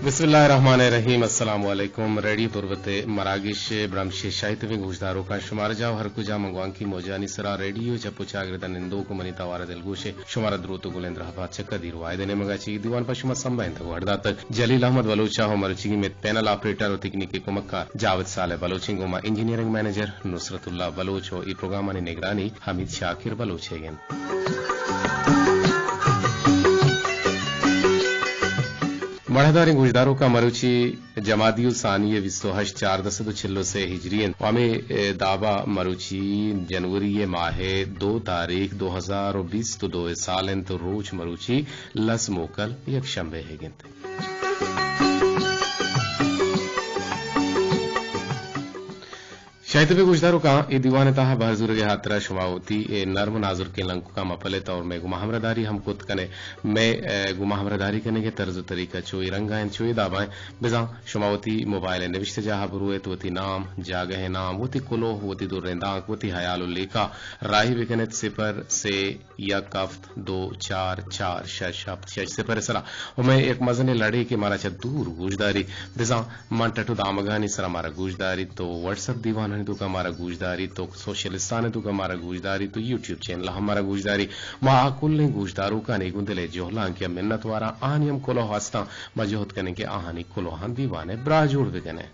بسم اللہ الرحمن الرحیم۔ السلام علیکم۔ ریڈیو تربت ءِ مراگش ءِ برمش ءِ شاہی تبیں گوشداروکاں، شمارا جاہ ہر کجا من گوانکی موجانی سرا ریڈیو چپ ءُ چاگرد ءَ نندوک ءُ منی توار ءَ دلگوش ءِ شمارا دروت ءُ گلیں درہبات چہ قدیر واحد ءِ نیمگا۔ چہ اے دیوان پہ شما سمبہ انت ءُ گوہر داتگ جلیل احمد بلوچ ءَ ءُ مروچیگیں مئے پینل آپریٹر ءُ تکنیکی کمکار جاوید صالح بلوچ ایں، گوں ما انجینئرنگ منیجر نصرت اللہ بلوچ ءُ اے پروگرامانی نگرانی حمید شاکر بلوچ ئیگ انت۔ مڑاہداریں گوشداروکاں، مروچی جمادی الثانی ءِ بیست ءُ ہشت، چاردہ سد ءُ چل ءُ سے ہجری انت ءُ ہمے دابا مروچی جنوری ءِ ماہ ءِ دو تاریخ، دو ہزار ءُ بیست ءُ دو ءِ سال انت ءُ روچ مروچی لس موکل یک شمبے ئیگ انت۔ شاہی تبیں گوشداروکاں، اے دیوان ءِ تہا بہر زورگ ءِ ہاترا شما وتی اے نرم ءُ نازرکیں لنککاں مہ پلت اور مئے گوما ہمراہداری ہم کت کنے۔ مئے، اے، گوما ہمراہداری کنگ ءِ طرز ءُ طریقہ چو اے رنگا انت، چو اے دابا انت۔ بزاں شما وتی موبائل ءِ نبشتہ جاہ ءَ برویت، وتی نام، جاگہ ءِ نام، وتی کلوہ، وتی دریں دانک، وتی ہیال ءُ لیکہ راہی بکنیت، صفر سے یک ہفت دو چار چار شش ہفت شش صفر ءِ سرا۔ ءُ مئے یک مزنیں لڑے کہ مارا چہ دور گوشداری، بزاں من ٹٹ ءُ دامگانی سرا مارا گوشداریت، تو واٹس اپ دیوانانی توکا مارا گوشداریت، تو سوشلستانی توکا مارا گوشداریت، تو یوٹیوب چینل ءَ ہم مارا گوشداری۔ ما آ کلیں گوشداروکانی گوں دل ءِ جہلانکی ءَ منت واراں، آہانی ہم کلوہ استاں، ما جہد کنیں کہ آہانی کلوہاں دیوان ءِ براہ جوڑ بکنیں۔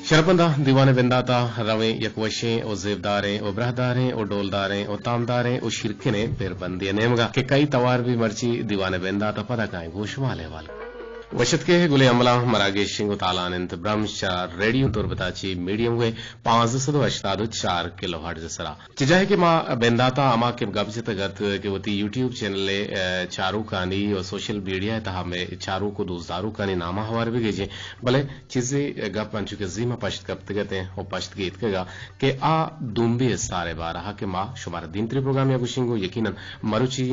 شرپمنداں، دیوان ءِ بندات ءَ رویں، یک وشیں ءُ زیبداریں ءُ براہداریں ءُ ڈولداریں ءُ تامداریں ءُ شیرکنیں پربندے ءِ نیمگا کہ کئی توار بی، مرچی دیوان ءِ بندات ءَ پدا کائیں گوں شمال احوال۔ وش اتکے گلیں ہمبلاں، مراگش شنگ ءُ تالان انت برمش چہ ریڈیو تربت ءَ چہ میڈیم ویو پانزدہ سد ءُ ہشتاد ءُ چار کلو ہرٹز ءِ سرا۔ چہ جاہے کہ ما بندات ءَ ہما کہ گپ جتگ ات کہ وتی یوٹیوب چینل ءِ، اے، چاروکانی ءُ سوشل میڈیا ءِ تہا مئے چاروک ءُ دوستداروکانی نام ءَ ہوار بگیجیں، بلے چیزے گپ انچو کہ زیم ءَ پشت کپتگ ات ءُ پشت گیتکگ ءَ کہ آ دومبی استار ءِ بارہ ءَ کہ ما شمارا دیمتری پروگرام ءَ گوشیں گوں، یقیناً مروچی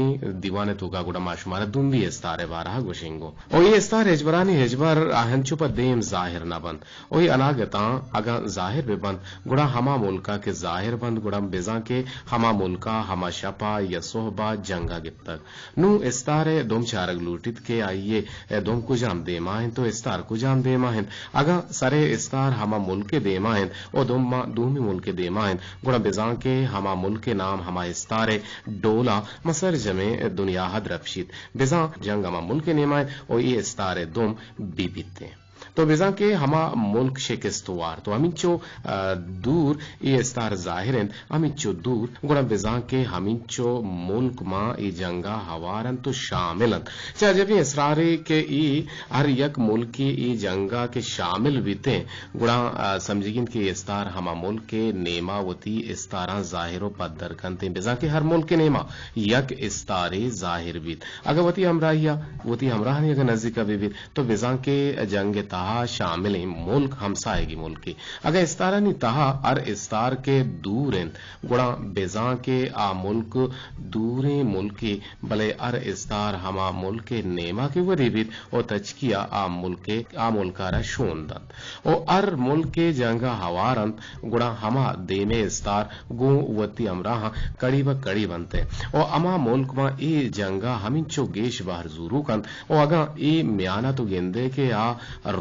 دیوان ءِ توکا گڑا ما شمارا دومبی استار ءِ بارہ ءَ گوشیں گوں۔ ءُ اے استار ہچبرانی ہچبر آ ہنچو پہ دیم ظاہر نہ بنت۔ ءُ اے اناگتاں اگاں ظاہر بہ بنت، گڑا ہما ملک ءَ کہ ظاہر بنت، گڑا بزاں کہ ہما ملک ءَ ہما شپ ءَ یا سہب ءَ جنگ ءَ گپتگ۔ نوں استار ءِ دم چارگ لوٹیت کہ آئی ءِ دم کجام دیم ءَ انت ءُ استار کجام دیم ءَ انت۔ اگاں سر ءِ استار ہما ملک ءِ دیم ءَ انت ءُ دم ءَ دومی ملک ءِ دیم ءَ انت، گڑا بزاں کہ ہما ملک ءِ نام ہما استار ءِ ڈول ءَ ماں سرجمیں دنیا ءَ درپشیت۔ بزاں جنگ ہما ملک ءِ نیم ءَ انت ءُ اے استار ءِ دم بہ بیت انت۔ تو بزاں کہ ہما ملک شکست وارت ءُ ہمینچو، آ، دور اے استار ظاہر انت، ہمینچو دور، گڑا بزاں کہ ہمینچو ملک ماں اے جنگ ءَ ہوار انت ءُ شامل انت۔ چہ عجبیں استارے کہ اے ہر یک ملکے اے جنگ ءَ کہ شامل بیت انت، گڑا، آ، سمجھگی انت کہ اے استار ہما ملک ءِ نیما وتی استاراں ظاہر ءُ پدر کنت انت۔ بزاں کہ ہر ملک ءِ نیما یک استارے ظاہر بیت۔ اگاں وتی ہمراہی ءَ وتی ہمراہانی اگاں نزیک ءَ بہ بیت، تو بزاں کہ جنگ ءِ تہا شاملیں ملک ہمساہگی ملکے۔ اگاں استارانی تہا ہر استار کہ دور انت، گڑا بزاں کہ آ ملک دوریں ملکے، بلے ہر استار ہما ملک ءِ نیما کہ ودی بیت ءُ تچکی ءَ آ ملک ءِ، آ ملک ءَ را شون دنت۔ ءُ ہر ملک ءِ جنگ ءَ ہوار انت، گڑا ہما دیمے استار گوں وتی ہمراہاں کڑی بہ کڑی بنت ءُ ہما ملک ماں اے جنگ ءَ ہمینچو گیش بہر زوروک انت ءُ اگاں اے میان ءَ تو گندئے کہ آ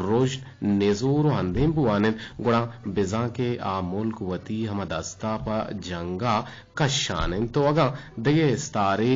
رژن نزور ءُ اندیم بوان انت، گڑا بزاں کہ آ ملک وتی ہما دست ءَ پہ جنگ ءَ کشان انت ءُ اگاں دگہ استارے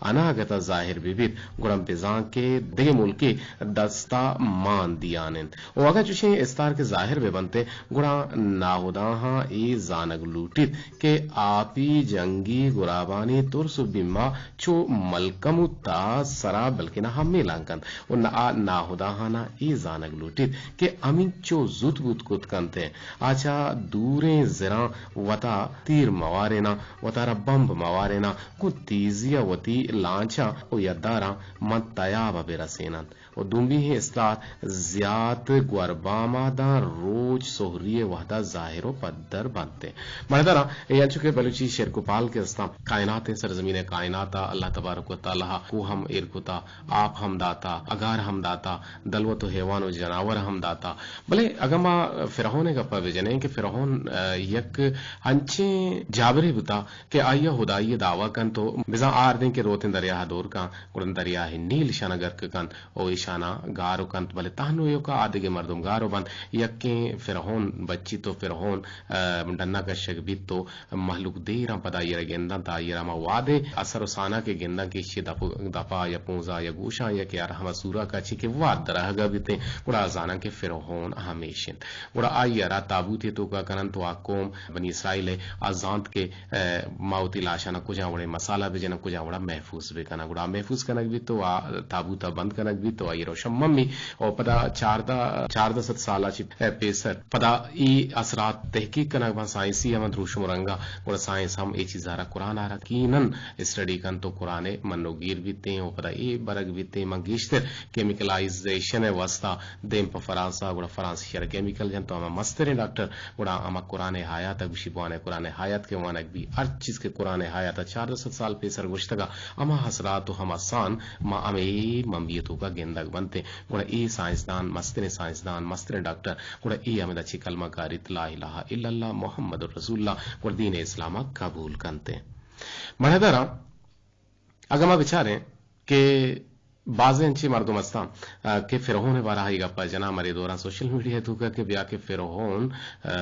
اناگت ءَ ظاہر بہ بیت، گڑا بزاں کہ دگہ ملکے دست ءَ مان دیان انت۔ ءُ اگاں چشیں استار کہ ظاہر بہ بنت، گڑا ناہداہاں اے زانگ لوٹیت کہ آپی جنگی گرابانی ترس ءُ بیم ءَ چو ملکموت ءِ سرا بلکنا ہمیلان کنت ءُ نا-، آ ناہداہانا اے زانگ لوٹیت کہ ہمینچو زوت بوت کت کنت، آ چہ دوریں زراں وتا تیر موارینا، وتارا بمب موارینا، گوں تیزی ءَ وتی لانچاں ءُ یداراں من تیاب ءَ بہ رسیننت۔ ءُ دومی استار زیات گوربام ءَ داں روچ سہری ءِ وہد ءَ ظاہر ءُ پدر بنت۔ مڑداراں، اے انچو کہ بلوچی شعر گوپال کہ استاں، کائنات ءِ سرزمین ءِ کائنات ءَ اللہ تبارک و تعالی ءَ کوہ ہم ایر کتا، آپ ہم داتا، اگار ہم داتا، دلوت ءُ حیوان ءُ جناور ہم داتا۔ بلے اگاں ما فرعون ءِ گپ ءَ بجنیں کہ فرعون، آ، یک انچیں جابرے بوتا کہ آئی ءَ ہدائی ءِ دعویٰ کنت ءُ بزاں آ ہردیں کہ روت دریا ءَ دور کن، گڑا دریا ءِ نیل اشانا گرک کنت و ایشانا گار کنت، بلے تہنا ایوکا آ دگہ مردم گار بنت۔ یکیں فرعون بچیت و فرعون، آ، ڈنا کشگ بیت و مہلوک دیراں پدا آئی ءَ را گندنت، آئی ءَ را ہما وہدے اثر و سانگ ءَ گندنت کہ ایشی ءِ دپ، دپا یا پونزا یا گوشاں یا کہ ہر ہما سوراکا چی کہ وہد درہگا بیتیں، گڑا آ زاننت کہ فرعون ہمیش انت۔ گڑا آئی ءَ را تابوتے توکا کننت و آ قوم بنی اسرائیل ءَ آ زانت کہ، آ، ما وتی لاشانا کجام وڑیں مسالا بجناں، کجام وڑا محفوظ بکناں۔ گڑا آ محفوظ کنگ بیت و آ تابوتا بند کنگ بیت و آئی ءَ روشن ممی و پدا چاردہ، چاردہ سد سالا چی پیسر پدا اے اثرات تحقیق کنگ بنت، سائنسی ہم دروشم و رنگا، گڑا سائنس ہم اے چیزا را، قرآن ءَ را یقیناً اسٹڈی کنت و قرآن ءِ منوگیر بیتیں و پدا اے برگ بیتیں، من گیشتر کیمیکلائزیشن ءِ واسطہ دیم پہ فرانس ءَ، گڑا فرانس ایشی ءَ را کیمیکل جنت و ہما مستریں ڈاکٹر گڑا ہما قرآن ءِ آیات ءَ گوشی، بوان قرآن ءِ آیات کہ وانگ بی، ہر چیز کہ قرآن ءِ آیات ءَ چاردہ سد سال پیسر گوشتگا، ہما اثرات و ہما سان ما ہمے ممی ءِ توکا گندگ بنتیں۔ گڑا اے سائنسدان، مستریں سائنسدان، مستریں ڈاکٹر، گڑا اے ہمدا چی کلمہ کاریت، لا الہ الا اللہ محمد رسول اللہ، گڑا دین اسلام ءَ قبول کنتیں۔ مڑداراں، اگاں ما بچاریں کہ بازیں انچیں مردم ہستاں، آ، کہ فرعون ءِ بارہ ءَ اے گپا جناں، مرے دوراں سوشل میڈیا ءِ توکا کہ بیا کہ فرعون، آ،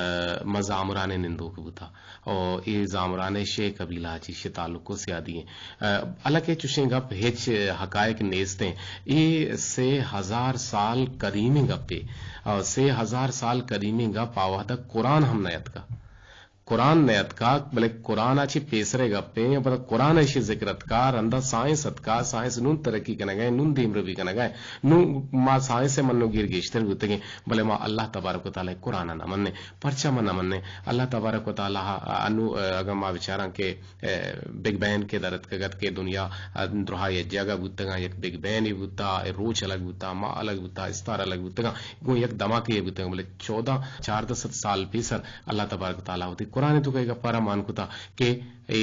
ما زامران ءِ نندوک بوتا۔ او اے زامران ءِ شے قبیلہ ءَ چی شے تعلق و سیادی ایں۔ آ، حالانکہ چوشیں گپ ہچ حقائق نیستیں۔ اے سے ہزار سال قدیمیں گپے۔ آ، سے ہزار سال قدیمیں گپ آ وہدا قرآن ہم نیاتکا۔ قرآن نیاتکا، بلے قرآن ءَ چی پیسرے گپیں، پدا قرآن ءَ ایشی ذکر اتکا، رندا سائنس اتکا، سائنس نون ترقی کنگا ایں، نون دیمروی کنگا ایں۔ نون ما سائنس ءِ منوگیر گیشتر بوتگیں، بلے ما اللہ تبارک و تعالی ءِ قرآن ءَ نہ منیں۔ پرچا ما نہ منیں؟ اللہ تبارک و تعالی ءَ انو، اگاں ما بچاراں کہ، اے، بگ بین کہ در اتکگ ات کہ دنیا، ا، درہا یک جاگہ بوتگاں، یک بگ بین بوتا، اے روچ الگ بوتا، ماہ الگ بوتا، استار الگ بوتگاں، گوں یک دماکے بوتگاں، بلے چودہ، چاردہ سد سال پیسر اللہ تبارک و تعالی ءَ وتی قرآن ءِ توکا اے گپا را مان کتا کہ اے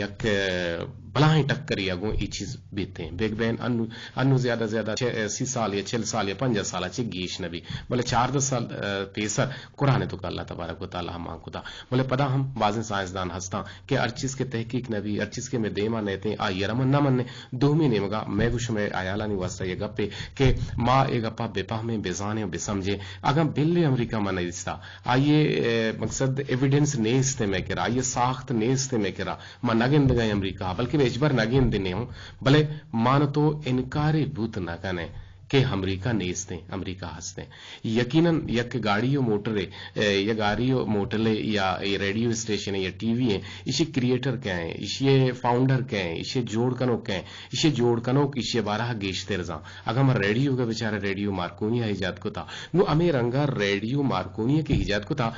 یک، اے، بلاہیں ٹکرے ءَ گوں اے چیز بیتیں۔ بگ بین انو، انو زیادہ زیادہ چہ، اے، سی سال یا چل سال یا پنجاہ سال ءَ چہ گیش نہ بی، بلے چاردہ سال، اے، پیسر قرآن ءِ توکا اللہ تبارک و تعالی ءَ مان کتا۔ بلے پدا ہم بازیں سائنسدان ہستاں کہ ہر چیز کہ تحقیق نہ بی، ہر چیز کہ مئے دیما نیتیں، آئی ءَ را ما نہ منیں۔ دومی نیمگا مئے گوں شمئے ہیالانی واسطہ یک گپے کہ ما اے گپا بہ پہمیں، بہ زانیں و بہ سمجھیں۔ اگاں بلے امریکہ ما نہ دیستا، آئی ءِ، اے، مقصد ایویڈنس نیست مئے کرا، آئی ءِ ساخت نیست مئے کرا، ما نہ گندگاں امریکہ ءَ، بلکہ ہچبر نہ گندیں ہوں، بلے ما نہ تو انکارے بوت نہ کنیں کہ امریکہ نیستیں، امریکہ ہستیں۔ یقیناً یک گاڑی و موٹرے، اے، یک گاڑی و موٹرے یا اے ریڈیو اسٹیشن یا ٹی وی ایں، ایشی کریئیٹر کئے ایں، ایشی فاؤنڈر کئے ایں، ایشی جوڑ کنوک کئے ایں، ایشی جوڑ کنوک ایشی بارہ ءَ گیشتر زان۔ اگاں ما ریڈیو ءَ بچاریں، ریڈیو مارکونی ءَ ایجاد کتا، نو ہمے رنگا ریڈیو مارکونی ءَ کہ ایجاد کتا،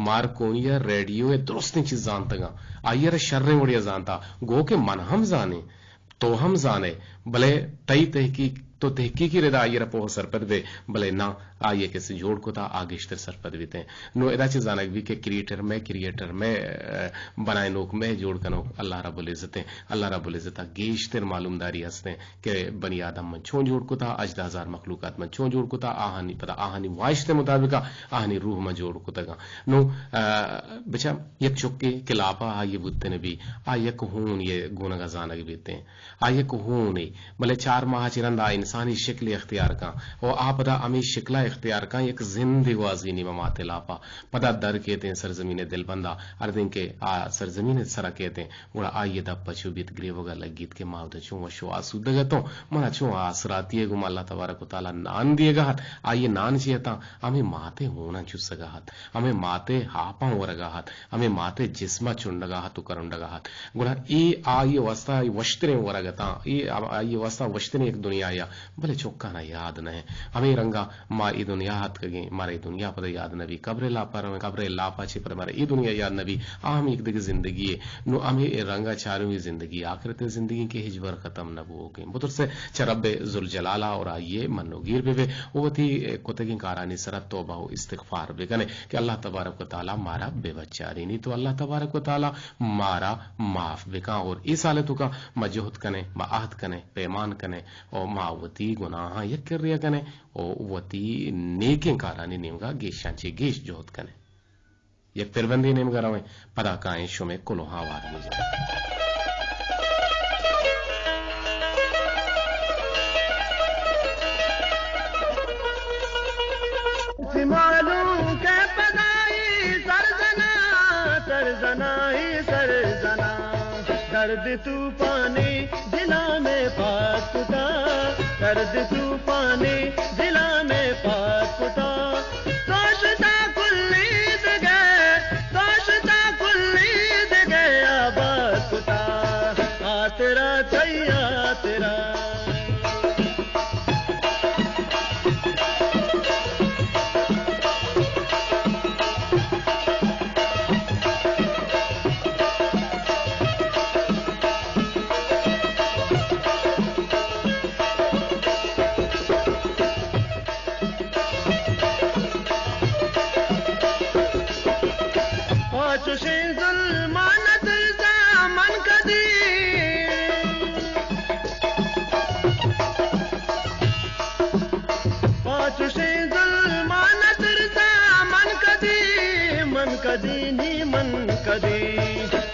مارکونی ءَ ریڈیو ءِ درستیں چیز زانتگاں، آئی ءَ را شریں وڑے ءَ زانتا، گو کہ من ہم زانیں، تو ہم زانئے، بلے تئی تحقیق، تو تحقیقی ردا آئی ءَ را پوہ سرپد بئے، بلے ناں، آئی ءَ کسے جوڑ کتا، آ گیشتر سرپد بیتیں۔ نو ادا چہ زانگ بی کہ کریئیٹر مئے، کریئیٹر مئے، اے، بنائینوک مئے، جوڑ کنوک اللہ رب العزت ایں۔ اللہ رب العزت ءَ گیشتر معلومداری ہستیں کہ بنی آدم من چون جوڑ کتا، ہژدہ ہزار مخلوقات من چون جوڑ کتا، آہانی پدا آہانی واہشت ءِ مطابق ءَ آہانی روح من جوڑ کتگاں۔ نو، اے، بچا یک چکے کہ لاپا آئی بوتن بی، آ یک ہون ءِ گونگا زانگ بیتیں۔ آ یک ہونے، بلے چار ماہ چہ رند آ انسانی شکلے اختیار کن و آ پدا ہمے شکلا اختیار کن، یک زندے گوازینی ماں مات ءِ لاپا۔ پدا در کیتیں سرزمین ءِ دلبندا، ہردیں کہ آ سرزمین ءِ سرا کیتیں، گڑا آئی ءِ دپ پچو بیت، گریوگا لگیت کہ ما اودا چون وش و آسودگ اتوں، منا چون آسراتی ءِ گوما اللہ تبارک و تعالی نان دیگا ات، آئی ءِ نان چی اتاں؟ ہمے مات ءِ ہوناں چوسگا ات، ہمے مات ءِ ہاپاں ورگا ات۔ ہمے مات ءِ جسم ءَ چنڈگا ات و کرنڈگا ات۔ گڑا اے آئی ءِ واستہ وشتریں ورگ اتاں، اے آئی ءِ واستہ وشتریں یک دنیایا، بلے چکانا یاد نہ انت۔ ہمے رنگا ما اے دنیا اتکگیں، مارا اے دنیا پدا یاد نہ بی۔ قبر ءِ لاپا رویں، قبر ءِ لاپا چہ پدا مارا اے دنیا یاد نہ بی۔ آ ہم یک دگہ زندگی یے۔ نو ہمے رنگا چارویں زندگی، آخرت ءِ زندگی کہ ہچبر ختم نہ بوگ ءَ انت۔ بترسے چہ رب ذوالجلال ءَ اور آئی ءِ منوگیر بہ بئے و وتی کتگیں کارانی سرا توبہ و استغفار بکنے کہ اللہ تبارک و تعالی مارا بہ بچارینیت و اللہ تبارک و تعالی مارا معاف بکن۔ اور اے سال ءِ توکا ما جہد کنیں، ما عہد کنیں، پیمان کنیں و ما وتی گناہاں یک کریا کنیں و وتی نیکیں کارانی نیمگا گیشاں چہ گیش جہد کنیں۔ یک پربندے نیمگا رویں، پدا کائیں شمئے کلوہاں وار بجنیں۔ سر زنا، درد طوفانی دلا میں پاک کتا، درد طوفانی دلا میں پاک کتا۔ توشتا کلی دگے، توشتا کلی دگے آباد کتا۔ آترا تئی آترا۔ پہ چشیں ظلمان ترساں من کدی، پہ چشیں ظلمان ترساں من کدی، من کدی نی من کدی۔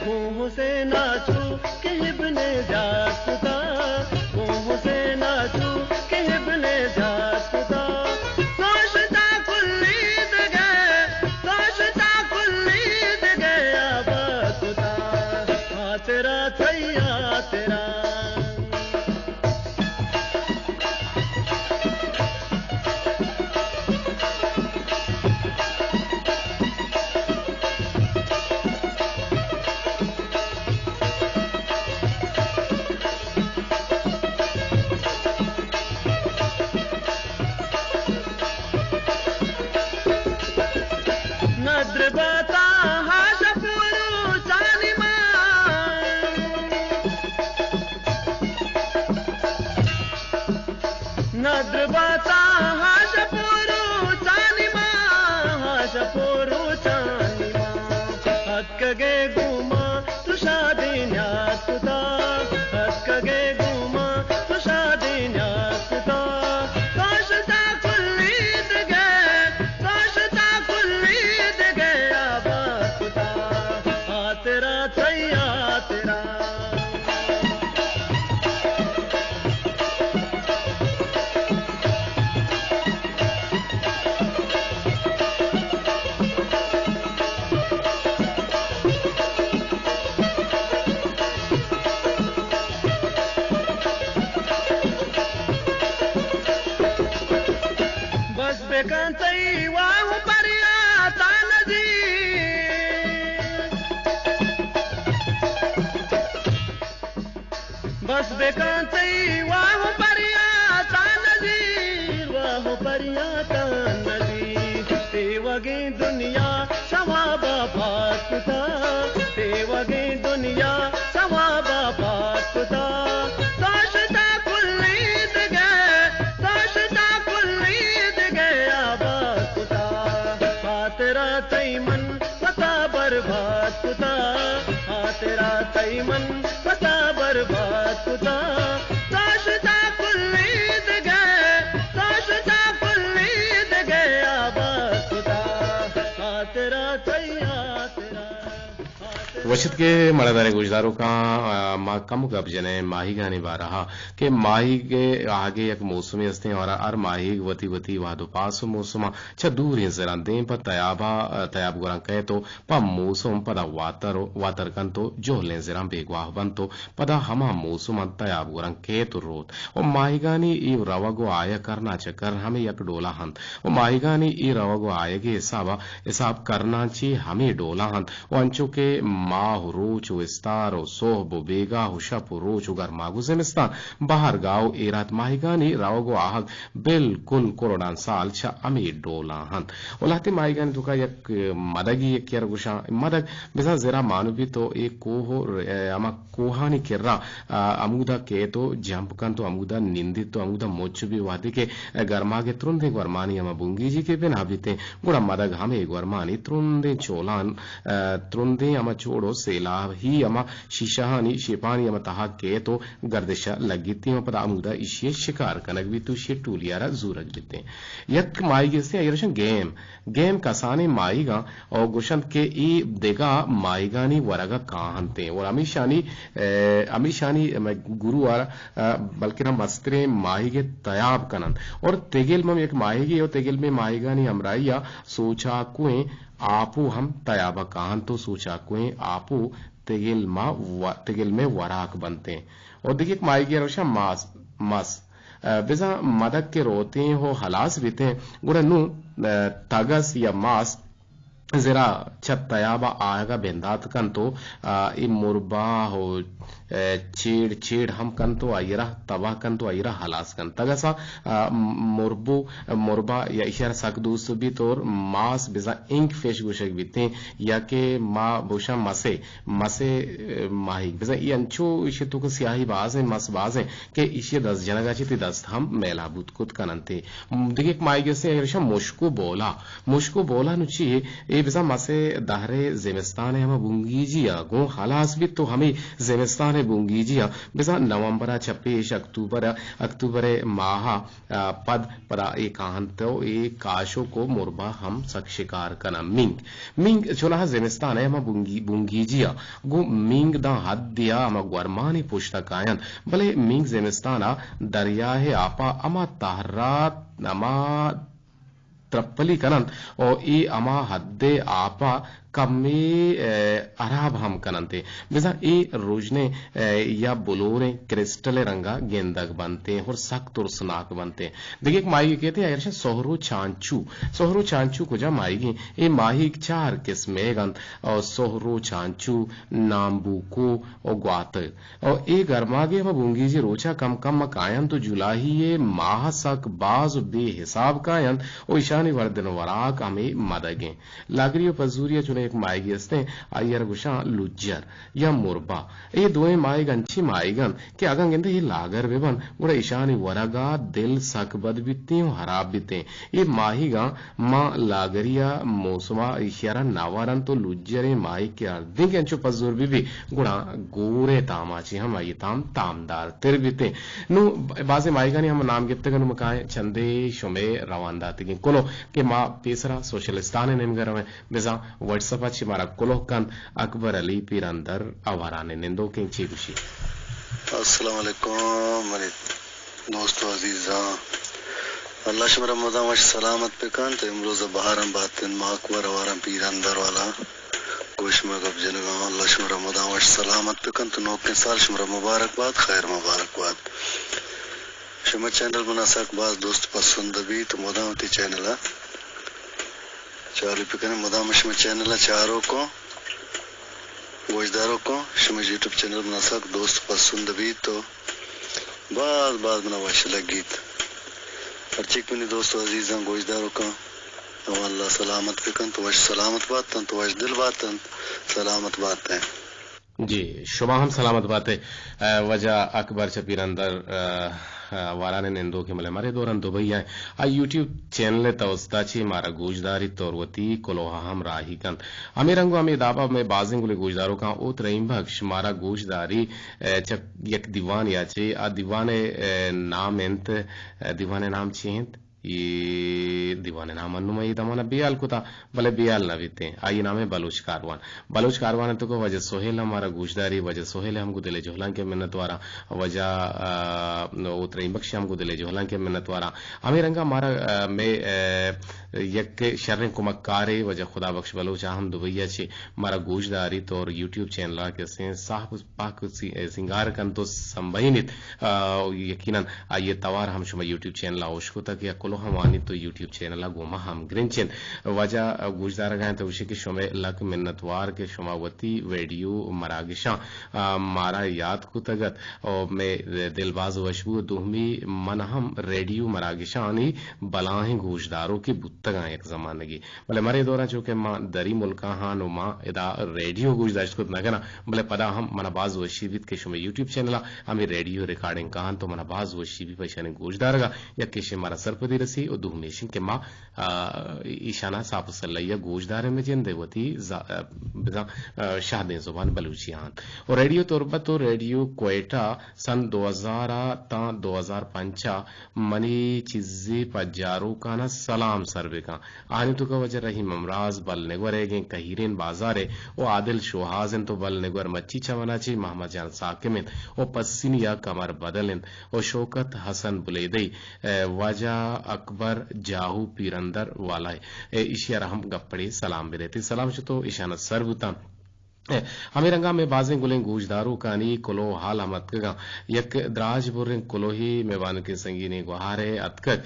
گوں حسین ءَ چو کہ ابن زیاد کتا، گوں حسین ءَ چو کہ ابن زیاد کتا۔ توشتا کلی دگے، توشتا کلی دگے آباد کتا۔ آترا تئی آترا۔ ندر باتاں ہاش پورو چانی ما، ندر باتاں ہاش پورو چانی ما، ہاش پورو چانی ما۔ اتکگے گوں ما تو شادی نیاد کتا، اتکگے گوں ما تو شادی نیاد کتا۔ توشتا کلی دگے، توشتا کلی دگے آباد کتا۔ آترا تئی آترا۔ بس بکن تئی واہ پریاتاں نزیر۔ بس بکن تئی واہ پریاتاں نزیر، واہ پریاتاں نزیر۔ تیوگیں دنیا ثواب ءَ پاک کتا، تیوگیں دنیا ثواب ءَ پاک کتا۔ توشتا کلی دگے، توشتا کلی دگے آباد کتا۔ خاطرا تئی من پتا برباد کتا، خاطرا تئی من پتا برباد کتا۔ توشتا کلی دگے، توشتا کلی دگے آباد کتا۔ خاطرا تئی آترا۔ وشت کہ مڑاداریں گوشداروکاں، آ، ما کم گپ جنیں ماہیگانی بارہا کہ ماہیگ آہگے یک موسمے استیں اور ہر ماہیگ وتی وتی وہد و پاس و موسماں چہ دوریں زراں دیم پہ تیابا، آ، تیاب گوراں کئیت و پہ موسم پدا واتر و واتر کنت و جہلیں زراں بیگواہ بنت و پدا ہما موسماں تیاب گوراں کیت و روت۔ و ماہیگانی اے روگ و آیگ کرنا چہ کر ہمے یک ڈولا ہنت۔ و ماہیگانی اے روگ و آیگے حسابا، حساب کرنا چہ ہمے ڈولا ہنت۔ و انچو کہ ماہ و روچ و استار و سہب و بیگاہ و شپ و روچ و گرماگ و زمستان، بہرگاہ و ایرات، ماہیگانی روگ و آہگ بالکل کرڈان سال چہ ہمے ڈولا ہنت۔ و لہتے ماہیگانی توکا یک مدگی یکے ءَ را گوشاں، مدگ بزاں زرا مانو بیت و اے کوہ و ر-، ہما کوہانی کرا، آ، ہمودا کیت و جمپ کنت و ہمودا نندیت و ہمودا مچ بی۔ وہدے کہ گرماگ ءِ ترندیں گورمانی ہما بنگیجی کہ بنا بیتیں، گڑا مدگ ہمے گورمانی ترندیں چولان، آ، ترندیں ہما چوڑ و سیلاہی ہما شیشہانی شیپانی ہما تہا کیت و گردش ءَ لگیتیں و پدا ہمودا ایشی ءِ شکار کنگ بیت و ایشی ءِ ٹولی ءَ را زورگ بیتیں۔ یک ماہیگے استیں، آئی ءَ را گوشاں گیم۔ گیم کسانیں ماہیگاں و گوشنت کہ اے دگہ ماہیگانی ورگ ءَ کاہنتیں و ہمیشانی، اے، ہمیشانی گرو ءَ را، اے، بلکنا مستریں ماہیگے تیاب کننت۔ اور تگلم ہم یک ماہیگے و تگلمیں ماہیگانی ہمراہی ءَ سوچاکوئیں آپو ہم تیاب ءَ کاہنت و سوچاکوئیں آپو تگل ما و-، تگل مئے وراک بنتیں۔ و دگہ یک ماہیگے ءَ گوشاں ماس، مس۔ ءَ، بزاں مدک کہ روتیں و ہلاس بیتیں، گڑا نوں، ءَ، تگس یا ماس زرا چہ تیاب ءَ آیگ ءَ بندات کنت و، ءَ، اے مرباہ و، ءَ، چیڑ چیڑ ہم کنت و آئی را تباہ کنت و آئی را ہلاس کنت۔ تگس ءَ، ءَ، مربو، مربا یا ایشی ءَ را سک دوست بیت اور ماس بزاں انک فش گوشگ بیتیں یا کہ ما بوشاں مسے، مسے، ءَ، ماہیگ۔ بزاں اے انچو ایشی توک ءَ سیاہی بازیں، مس بازیں کہ ایشی ءِ دست جنگ ءَ چہ تئی دست ہم میلا بوت کت کننت۔ دگہ یک ماہیگے است، اگر ایشاں مشک و بولا، مشک و بولا نوں چی؟ اے بزاں مسے دہرے زمستان ءِ ہما بنگیجی ءَ گوں ہلاس بیت و ہمے زمستان ءِ بنگیجی ءَ بزاں نومبر ءَ چہ پیش اکتوبر ءَ، اکتوبر ءِ ماہ ءَ، ءَ، پد پدا اے کاہنت و اے کاشوک و مربا ہم سک شکار کناں۔ مینگ، مینگ چوناہا زمستان ءِ ہما بنگی-، بنگیجی ءَ گوں مینگ داں حدے ءَ ہما گورمانی پشت ءَ کاینت، بلے مینگ زمستان ءَ دریا ءِ آپ ءَ ہما تہر ءَ ہما ترپلی کننت و اے ہما حد ءِ آپ ءَ کمے، ءَ، ہراب ہم کننت۔ بزاں اے رژنیں، ءَ، یا بلوریں کرسٹل ءِ رنگ ءَ گندگ بنتیں اور سک ترسناک بنتیں۔ دگہ یک ماہیگے کیت، آئی را گوشاں سہر و چانچو۔ سہر و چانچو کجا ماہیگیں؟ اے ماہیگ چار قسم ئیگ انت، او سہر و چانچو، نامبوکو و گواتک۔ او اے گرماگے ہما بنگیجی روچا کم کم ءَ کاینت و جولائی ءِ ماہ ءَ سک باز و بے حساب کاینت و ایشانی وردن و وراک ہمے مدگ انت۔ لاگری و پزوری ءَ چونیں یک ماہیگے استیں، آئی ءَ را گوشاں لجر یا مربا۔ اے دوئیں ماہیگ انچیں ماہیگ انت کہ اگاں گندے اے لاگر بہ بنت، گڑا ایشانی ورگ ءَ دل سک بد بیتیں و ہراب بیتیں۔ اے ماہیگاں ما لاگری ءِ موسم ءَ ایشی ءَ را نہ ورنت و لجریں ماہیگ کہ ہردیں کہ انچو پزور بہ بی، گڑا گور ءِ تام ءَ چہ ہم آئی ءِ تام تامدار تر بیتیں۔ نوں بازیں ماہیگانی ہم نام گپتگ، نوں ما کائیں چندے شمئے روان داتگیں کلوہ کہ ما پیسرا سوشلستان ءِ نیمگ ءَ رویں۔ بزاں واٹس اپ ءَ چہ مارا کلوہ کنت، اکبر علی پیرندر آواران ءِ نندوکیں، چے گوشی؟ السلام علیکم منی دوست و عزیزاں، اللہ شمارا مدام وش سلامت بکنت۔ امروز بہارم باتن، ما اکبر آواران پیرندر والا گوش ما گپ جنگاں۔ اللہ شمارا مدام وش سلامت بکنت، نوکیں سال شمارا مبارک بات، خیر مبارک بات۔ شما چینل منا سک باز دوست پسند بیت، مدام تی چینل چالو بکنیں، مدام شما چینل چاروکوں، گوشداروکوں، شما یوٹیوب چینل منا سک دوست پسند بیت تو باز باز منا وش لگیت۔ ہرچیک منی دوست و عزیزاں گوشداروکاں، او اللہ سلامت بکنت، وش سلامت باتنت، وش دل باتنت، سلامت باتیں۔ جی، شما ہم سلامت بات ئے۔ ء، واجہ اکبر چہ پیرندر، ء، ء، واران ء نندوکیں، بلے مارے دوران دبئی ء آ یوٹیوب چینل ء توسط ء چہ مارا گوش داریت اور وتی کلوہ ء ہم راہی کنت۔ ہمے رنگ ء ہمے داب ء مئے بازیں گلیں گوشداروکاں اوت رحیم بخش مارا گوش داری، ء، چہ یک دیوانے ء چہ، آ دیوان ء، ء، نام انت، ء، دیوان ء نام چی انت؟ اے دیوان ء نام انوں من اے دمان ء بیال کتا، بلے بیال نہ بیتیں۔ آئی نام ء بلوچ کاروان۔ بلوچ کاروان ء توکا واجہ سہیل ہم مارا گوشداری، واجہ سہیل ہم گوں دل ء جہلانک ء منتواراں، واجہ، آ، اوت رحیم بخش ہم گوں دل ء جہلانک ء منتواراں۔ ہمے رنگا مارا، آ، مئے، آ، یک شریں کمک کارے واجہ خدا بخش بلوچ آ ہم دبئی ء چہ مارا گوشداریت اور یوٹیوب چینل ء کسیں صاحب پاک سی-، سینگار کنت و سمبہینیت۔ آ، یقیناً آئی ء توار ہم شما یوٹیوب چینل ء اوشکتگ یا کلوہ ہم وانیت تو یوٹیوب چینل ء گوما ہم گرنچ انت۔ واجہ گوشدارگاں تو گوشی کہ شمئے لک منتوار کہ شما وتی ویڈیو مراگشاں، آ، مارا یاد کتگ ات و مئے دل باز وش بو۔ دومی من ہم ریڈیو مراگشانی بلاہیں گوشداروکے بوتگاں یک زمانگے۔ بلے مرے دوراں چونکہ ما دری ملکاں ہاں نوں ما ادا ریڈیو گوش داشت کت نہ کناں، بلے پدا ہم منا باز وشی بیت کہ شمئے یوٹیوب چینل ء ہمے ریڈیو ریکارڈنگ کاہاں تو منا باز وشی بیت پہ ایشانی گوش دارگا۔ یک ایشیں مارا سرپدی رسی و دومی ایشیں کہ ما، آ، ایشانا ساپ و سلہیا گوش داریں مئے جند ء وتی ز-، آ، بزاں، آ، شہدیں زبان بلوچی آں۔ و ریڈیو تربت و ریڈیو کوئٹہ سن دو ہزار ء تاں دو ہزار پنچ ء منی چیزے پجاروکاں سلام سر بکن۔ آنی توکا واجہ رحیم امراز بل نگور ایگیں کہیرین بازارے و عادل شوہاز انت و بل نگور مچی چمنا چی محمد جان ساکم انت و پسینی یا کمر بدل انت و شوکت حسن بلیدئی، ء، واجہ اکبر جاہو پیرندر والائے۔ اے ایشی ء را ہم گپڑے سلام بدے۔ تئی سلام شتو ایشان ء سر بوتاں۔ اے، ہمے رنگا مئے بازیں گلیں گوشداروکانی کلوہ حال ہم اتکگاں۔ یک دراج بریں کلوہے مئے بانکیں سنگینیں گوہارے اتکگ۔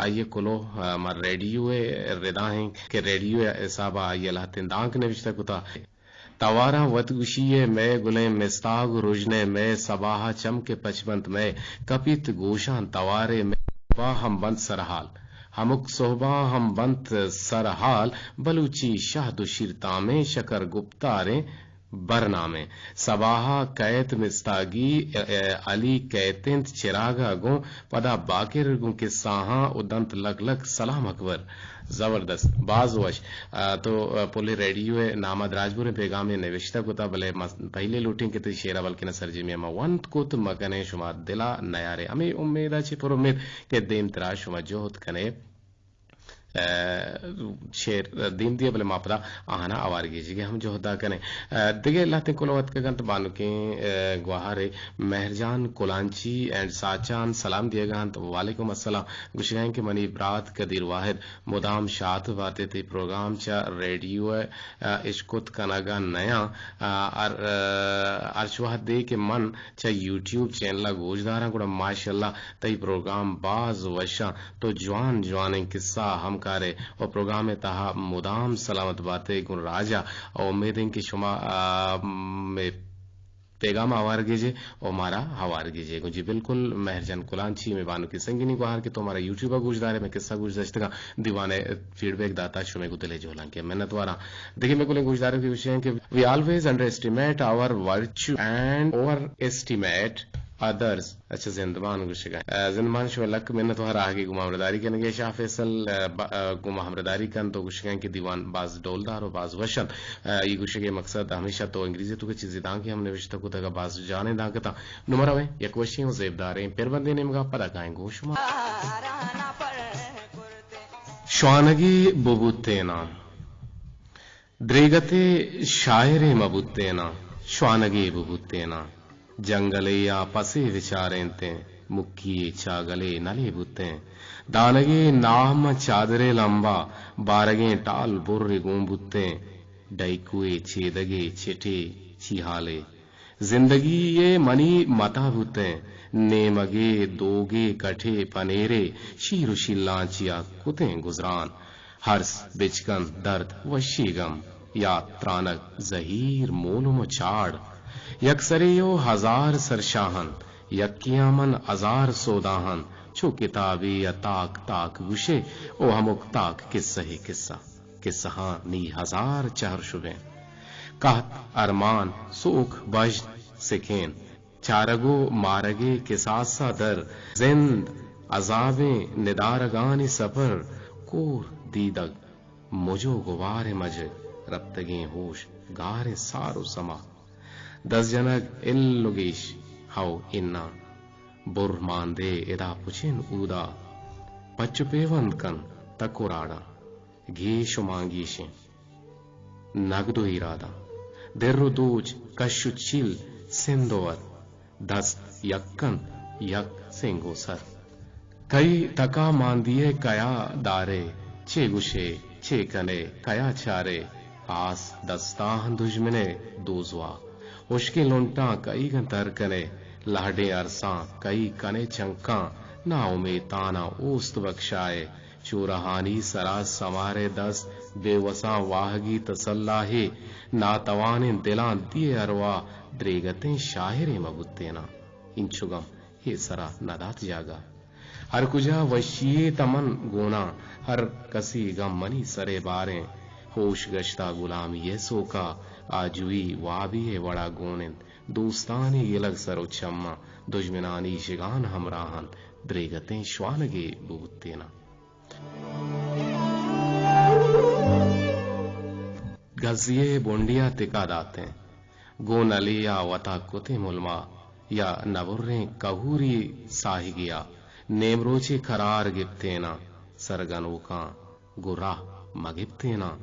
آئی ء کلوہ، آ، ماں ریڈیو ء ردا انت کہ ریڈیو ء حساب ء آئی ء لہتیں دانک نوشتہ کتا۔ تواراں وت گوشی ء مئے گلیں مستاگ و رژن ء مئے سباہ ء چم کہ پچ بنت مئے کپیت گوشاں توارے مئے سباہ ہم بنت سرحال۔ ہمک سہباں ہم بنت سرحال، بلوچی شہد و شیرتامیں شکر گپتاریں برنامیں۔ سباہا کئیت مستاگی، ا-، ا-، علی کئیت انت چراگا گوں، پدا باکر گوں کساہاں و دنت لک لک سلام اکبر۔ زبردست، باز وش۔ آ، تو، آ، پلیں ریڈیو ء نام ء دراجبوریں پیغامے نوشتہ کتا، بلے ما پہلے لوٹیں کہ تئی شعرا بلکنا سرجمی ء ما ونت کت مکنیں شما دلا نیارے۔ ہمے امیدا چہ پر امید کہ دیمترا شما جہد کنے۔ ء، شعر دیم دیئے، بلے ما پدا آہانا آوار گیجیگ ء ہم جہدا کنیں۔ ء، دگہ لہتیں کلوہ اتکگ انت بانکیں، ء، گوہارے مہرجان کلانچی اینڈ ساچان سلام دیگا انت۔ وعلیکم السلام۔ گوشگا انت کہ منی برات قدیر واحد مدام شات باتے، تئی پروگرام چہ ریڈیو ء، ء، اشکت کنگا نیاں۔ ء، ہر، ء، ہرچ وہدے کہ من چہ یوٹیوب چینل ء گوشداراں، گڑا ماشاءاللہ تئی پروگرام باز وشاں۔ تو جوان جوانیں قصہ ہم کارے و پروگرام ء تہا مدام سلامت باتے گوں راجا۔ و امید انت کہ شما، آ، مئے پیغام آوار گیجے و مارا ہوار گیجے گوں۔ جی بالکل، مہرجان کلانچی مئے بانکی سنگینی گوہار کہ تو مارا یوٹیوب ء گوشدارے، مئے قصہ گوش داشتگاں، دیوان ء فیڈ بیک داتا، شمے گوں دل ء جہلانکے منت واراں۔ دگہ مئے گلیں گوشدارے کہ گوشیں کہ we always underestimate our virtue and overestimate others۔ اچھا، زندمان گوشگا۔ آ، زندمان شما لک منت وار آہگے گوں ما ہمراہداری کنگے۔ شاہ فیصل، آ، با-، آ، گوں ما ہمراہداری کنت و گوشگا کہ دیوان باز ڈولدار و باز وش انت۔ آ، ای گوشگے مقصد ہمیشہ تو انگریزی تو کہ چیزی دانکے ہم نوشتہ کتگا، باز جانیں دانکتاں۔ نمرہ ویں یک وشیں و زیبداریں پر بندے نیمگا پدا کائیں گوں شما۔ شوانگے ببوتیناں۔ دریگتے شاعرے مہ بوتیناں، شوانگے بہ بوتیناں۔ جنگلے ء پسے بچارینتیں، مکی ء چاگلے نلے بوتیں۔ دانگے ناہ مہ چادرے لمبا، بارگیں ٹال برے گون بوتیں۔ ڈیکوے چیدگے چٹے چی حالے۔ زندگی ء منی متا بوتیں، نیمگے دوگے کٹے پنیرے، شیر و شیلانچیا کتیں گزران۔ ہرس، بچکند، درد، وشی، غم، یات، ترانگ، زہیر، مولم و چاڑ۔ یک سرے و ہزار سرشاہ انت، یکیاں من ہزار سودا انت۔ چو کتابے ء تاک تاک گوشے، او ہمک تاک قصہے قصہ۔ قصہاں نی ہزار چہر شبیں۔ قحط، ارمان، سوک، بژن، سکین، چارگ و مارگے کساسا در، زند، عذابیں ندارگانی سپر، کور، دیدگ، مج و گبارے مج، رپتگیں ہوش، گاریں سار و سما۔ دست جنگ ال و گیش، ہئو اناں، بر ماندے ادا پچین اودا، پچ و پیوند کن تک و راڑاں۔ گیش و مانگیشیں نگد و ایراداں، در و دوچ، کش و چیل، سند و وت، دست یک انت یک سنگ و سر۔ کئی تکا ماندیئے، کیا دارے، چے گوشے، چے کنے، کیا چارے، آس دستاں دژمنے دوزواہ۔ ہشکیں لنٹاں کئیگاں تر کنے، لہڈیں ارساں کئی کنے چنکاں، ناامیتاناں اوست بکشائے۔ چورہانی سرا سمارے دست، بے وساں واہگی تسلاہے، ناتوانیں دلاں دیئے ارواہ، دریگتیں شاعرے مہ بوتیناں۔ اینچو گم اے سرا ندات جاگہ۔ ہر کجا وشی یے تہ من گوناں، ہر کسی گم منی سرے باریں۔ ہوش گشتا گلامی ء سوکا، آجوئی وابی ء وڑا گون انت۔ دوستانی گلگ سر و چماں، دژمنانی شگان ہمراہ انت۔ دریگتیں شوانگے بوتیناں۔ گزی ء بنڈیا تکا داتیں، گوں نلی ء وتا کتیں ملما، یا نبریں کہوری ساہگیا، نیمروچے قرار گپتیناں۔ سرگنوکاں گوں راہ مہ گپتیناں۔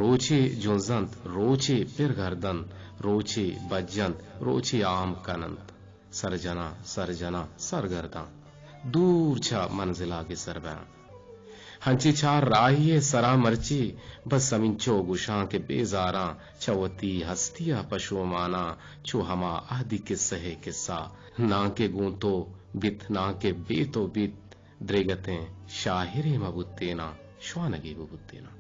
روچے جنزنت، روچے پر گردنت، روچے بجنت، روچے عام کننت۔ سرجناں، سرجناں، سرگرداں، دور چہ منزلا گسر بیاں۔ انچیں چار راہی ءِ سرا مرچی، بس ہمینچو گوشاں کہ بیزاراں، چہ وتی ہستی ءَ پشوماناں، چو ہما عہدی کسہ ءِ کسہ، ناں کہ گوں تو بیت، ناں کہ بے تو بیت، دریگتیں شاعرے مہ بوتیناں، شوانگے بہ بوتیناں۔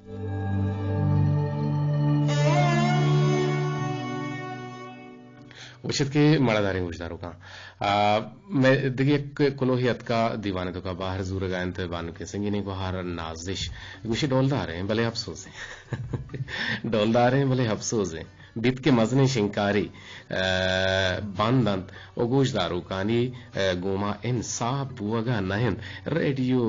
گوشت کہ مڑاداریں گوشداروکاں، آ، مئے دگہ یک کلوہے اتکا دیوان ءِ توکا بہر زورگا انت، بانکیں سنگینیں گوہار نازش۔ گوشی ڈولداریں بلے افسوزیں۔ ڈولداریں بلے افسوزیں۔ بیت کہ مزنیں شنکاری، آ، بند انت و گوشداروکانی، آ، گوما انصاف بوگا نہ انت۔ ریڈیو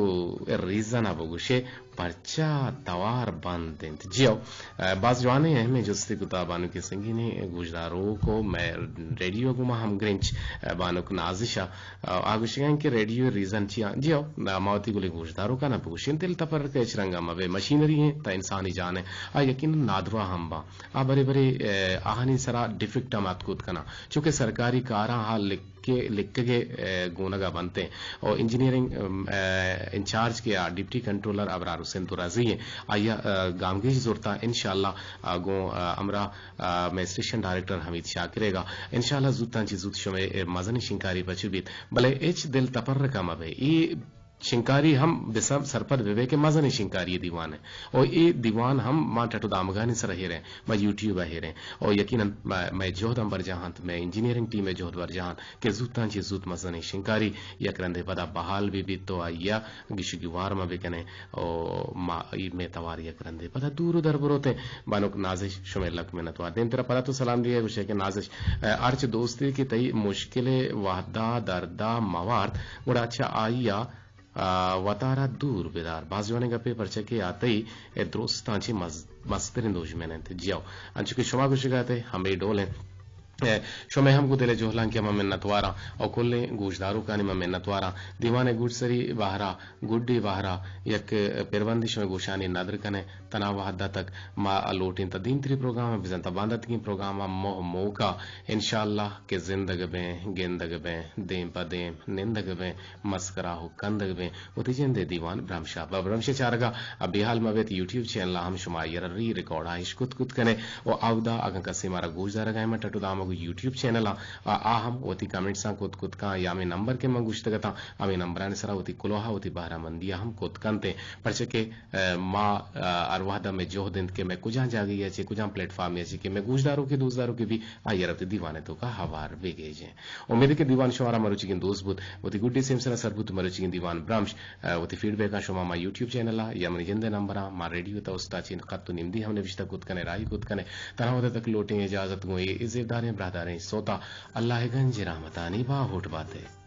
ریزن ءَ بگوشے، پرچا توار بند انت؟ جیو، آ، باز جوانیں اہمیں جستے کتا بانکیں سنگینیں گوشداروک و مئے ریڈیو گوما ہمگرنچ، آ، بانک نازش ءَ، آ، آ گوشگا انت کہ ریڈیو ریزن چیا؟ جیو، آ، ما وتی گلیں گوشداروکاں بگوشیں، دل تپرک ہچ رنگا مبے، مشینری انت تا انسانی جان انت، آ یقیناً نادراہ ہم باں۔ آ برے برے، آ، آہانی سرا ڈیفیکٹ ہم آتک کت کناں، چونکہ سرکاری کاراں ہال لکھ کہ لکھگ ءِ، آ، گونگ ءَ بنت انت۔ و انجینئرنگ، آ، انچارج کہ آ ڈپٹی کنٹرولر ابرار حسین دراہزئی انت، آئی ءَ، آ، گامگیج زرتا، انشاءاللہ، آ، گوں، آ، ہمراہ، آ، مئے اسٹیشن ڈائریکٹر حمید شاکر ءَ گا انشاءاللہ زوتاں چہ زوت شمئے، آ، مزنیں شنکاری پچ بیت، بلے ہچ دل تپرکا مہ بئے۔ اے شنکاری ہم بہ سر-، سرپد بہ بئے کہ مزنیں شنکاری ءِ دیوان انت۔ و اے دیوان ہم ما ٹٹ و دامگانی سرا ہیریں، ما یوٹیوب ءَ ہیریں۔ و یقیناً ما-، مئے جہد ہم برجاہ انت، مئے انجینئرنگ ٹیم ءِ جہد برجاہ انت کہ زوتاں چہ زوت مزنیں شنکاری یک رندے پدا بحال بہ بیت و آئی ءَ گیش و گیوار ما بکنیں و ما ای مئے توار یک رندے پدا دور و در بروتیں۔ بانک نازش شمئے لک منتوار۔ دیمترا پدا تو سلام دیئے گوشئے کہ نازش، آ، ہرچ دوستے کہ تئی مشکل ءِ وہدا دردا موارت، گڑا چہ آئی ءَ آ، وتارا دور بدار۔ باز جوانیں گپے، پرچا کہ آ تئی، اے، درستاں چہ مز-، مستریں دژمن انت۔ جیو، انچو کہ شما گوشگ ءَ ات، ہمے ڈول انت۔ اے، شمئے ہم گوں دل ءِ جہلانکی ءَ من منتواراں او کلیں گوشداروکانی من منتواراں۔ دیوان ءِ گڈسری بہرا، گڈی بہرا یک پربندے شمئے گوشانی ندر کنیں۔ تنا وہد ءَ تک ما لوٹیں تا دیمتری پروگرام ءَ بزاں تا بانداتگیں پروگرام ءَ موہ موکا انشاءاللہ کہ زندگ بیں، گندگ بیں، دیم پہ دیم نندگ بیں، مسکرا و کندگ بیں، وتی جندے دیوان برمشا۔ پہ برمش چارگا ءَ بے حال مہ بیت، یوٹیوب چینل ءَ ہم شما آئی ءَ را ری ریکارڈ ءَ اش کت کت کنے و اودا اگاں کسے مارا گوش دارگا ایں، من ٹٹو دامگ یوٹیوب چینل ءَ، آ، آ ہم وتی کمنٹساں کت کت کاں یا ہمے نمبر کہ من گوشتگ اتاں، ہمے نمبرانی سرا وتی کلوہ ءَ وتی بہرہ مندی ءَ ہم کت کنت ایں، پرچہ کہ، آ، ما، آ، ہر وہد ءَ مئے جہد انت کہ مئے کجام جاگہے ءَ چہ کجام پلیٹ فارمے ءَ چہ کہ مئے گوشداروکے دوستداروکے بی آئی ءَ را وتی دیوان ءِ توکا ہوار بگیجیں۔ امید کہ دیوان شمارا مروچیگیں دوست بوت، وتی گڈی سیم سرا سر بوت، مروچیگیں دیوان برمش، آ، وتی فیڈ بیکاں شما ما یوٹیوب چینل ءَ یا منی جندے نمبراں ما ریڈیو تا استا چین خط و نمدی ہم نوشتہ کت کنے، راہی کت کنے۔ تنہا ودا تک لوٹیں اجازت گوں اے زیبداریں براہداریں سوتا۔ اللہ ءِ گنج رحمتانی باہوٹ باتے۔